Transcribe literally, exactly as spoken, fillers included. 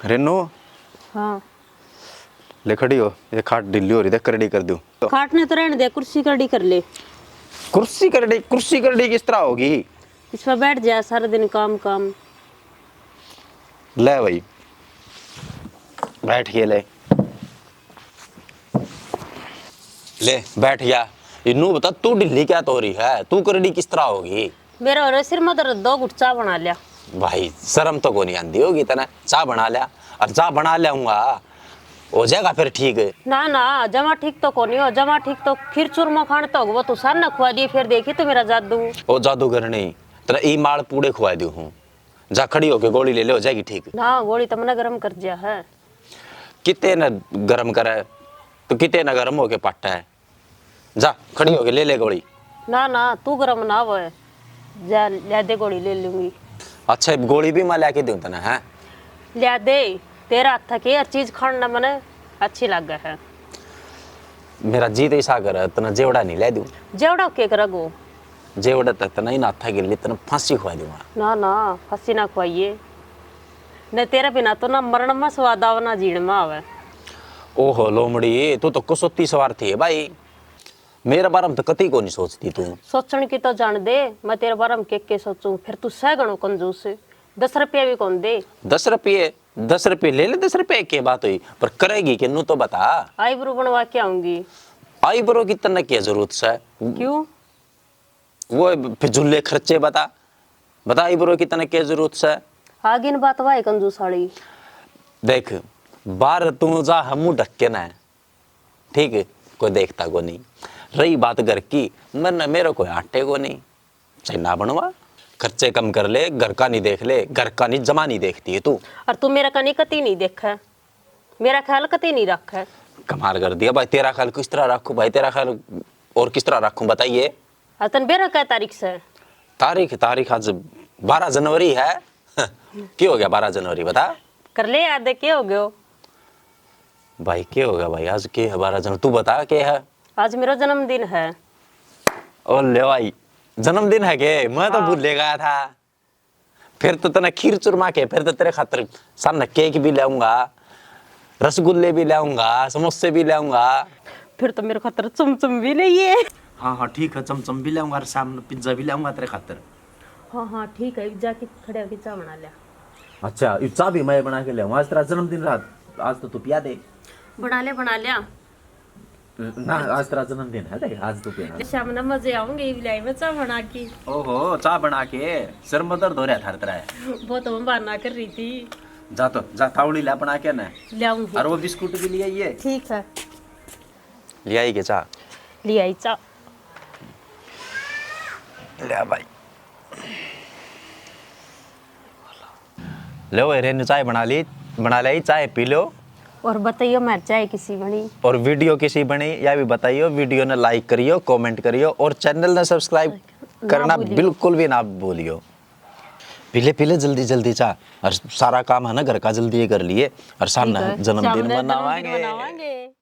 रेनू। हाँ। ले खड़ी हो, ये खाट ढीली हो रही, देख करड़ी कर दूं। खाट ने तो रहने दे, कुर्सी करड़ी कर ले। कुर्सी करड़ी, कुर्सी करड़ी किस तरह होगी? इस पर बैठ जा, सारा दिन काम काम। ले भाई, बैठ के ले। ले, बैठ गया। इन्नू बता, तू ढीली क्या तो हो रही है? तू करड़ी किस तरह होगी? मेरा हो रहा सिर में दर्द, दो घुट चाय बना लिया। भाई, शर्म तो कोनी आंदी होगी तने? चाय बना लिया। और चाय बना लियाऊंगा, हो जाएगा फिर ठीक। ना, ना, जमा ठीक तो कोनी हो, जमा ठीक तो खीर चूरमा खान तो होगा, वो तू सार ना खुआ दिए, फिर देखी तो मेरा जादू। ओ जादूगरनी, तेरा ई माल पूड़े खुआ दूं हूँ। जा खड़ी होके गोली ले ले, हो जाएगी ठीक। ना, गोली तो मैंने गरम कर दिया है। किते न गरम करे, तो किते न गरम होके पाटा है। जा, खड़ी होके ले ले गोली। ना, ना, तू गरम ना होए। जा, ल्या दे गोली, ले लूंगी। अच्छा, गोली भी मैं लेके दूं तने, हैं? ल्या दे, तेरा हाथ की हर चीज खाने मने अच्छी लागे है। मेरा जी तो इसा करे, तने जेवड़ा नहीं ले दूं। जेवड़ा के करेगो? जेवड़ा तो तने ही ना हाथा गिर ली, तने फांसी खुआ दूंगा। ना, ना, फांसी ना खुआइए। न तेरे बिना तो ना मरण में स्वाद आवे, ना जीण में आवे। ओहो लोमड़ी, तू तो कसौती सवार थी है भाई। मेरे बारे में तो कती को नहीं सोचती तू। सोचण की तो जान दे, मैं तेरे बारे में के के सोचूं, फिर तू सह घणो कंजूस। दस रुपया भी कौन दे। दस रुपये? दस रुपये ले ले, दस रुपये की बात हुई, पर करेगी के नू तो बता। आईब्रो बनवा के आऊंगी। आईब्रो की तन्ने क्या जरूरत है? क्यों? वो फिजूले खर्चे बता, बता आईब्रो की तन्ने क्या जरूरत है? आगे न बात वाई कंजूस वाली। देख, बाहर तू जा, हम मुंह ढक के ना है। ठीक है, कोई देखता को नहीं। रही बात घर की, मन मेरे कोई आटे को नहीं। चाहे ना बनवा, खर्चे कम कर ले, घर का नहीं देख ले, घर का नहीं, जमा नहीं देखती है तू। और तू मेरा का नहीं कती नहीं देखा, मेरा ख्याल कती नहीं रखा। कमाल कर दिया भाई, तेरा ख्याल किस तरह रखूं भाई, तेरा ख्याल और किस तरह रखूं बताइए। और तन बेरा क्या तारीख से? तारीख, तारीख आज बारह जनवरी है। के हो गया बारह जनवरी, बता। कर ले याद, के हो गयो? भाई, के हो गया भाई? आज के है बारह जनवरी? तू बता, के है? आज मेरा जन्मदिन है। ओ ले भाई, जन्मदिन है के? मैं तो हाँ। भूल गया था। फिर तो तने खीर चूरमा के, फिर तो तेरे खातर सामने केक भी लाऊंगा, रसगुल्ले भी लाऊंगा, समोसे भी लाऊंगा। फिर तो मेरे खातर चमचम भी लाइए। हाँ, हाँ, ठीक है, चमचम भी लाऊंगा और सामने पिज्जा भी लाऊंगा तेरे खातर। हाँ, हाँ, ठीक है, जाके खड़े होके चाय बना लिया। अच्छा, ये चाय भी मैं बना के लाऊंगा। आज तेरा जन्मदिन रात, आज तो तू पिया दे। बना ले, बना लिया। ना, आज तेरा जन्मदिन है, देख, आज तू पिया। शाम ना मजे आऊंगे, इब लाई मैं चाय बना के। ओहो, चाय बना के? सिर में दर्द हो रहा था तेरा। बहुत हम बहाना कर रही थी। जा तो, जा, तावड़ी ले बना के ना। ले आऊंगी। और वो बिस्कुट भी ले आइए। ठीक है। ले आई के चाय? ले आई चाय। ले आ भाई। लो, रेनू चाय बना ली, बना ली, चाय पी लो। और बताइयो, मैं चाय किसी बनी? और वीडियो किसी बनी, या भी बताइयो। वीडियो ने like करियो, comment करियो और channel ने subscribe ना करना भूलियो। बिल्कुल भी ना भूलियो। पी ले, पी ले जल्दी, जल्दी चाय। और सारा काम है ना घर का, जल्दी ये कर लिए। और सामने ठीक है, जन्मदिन सामने जन्मदिन मनावांगे। मनावांगे।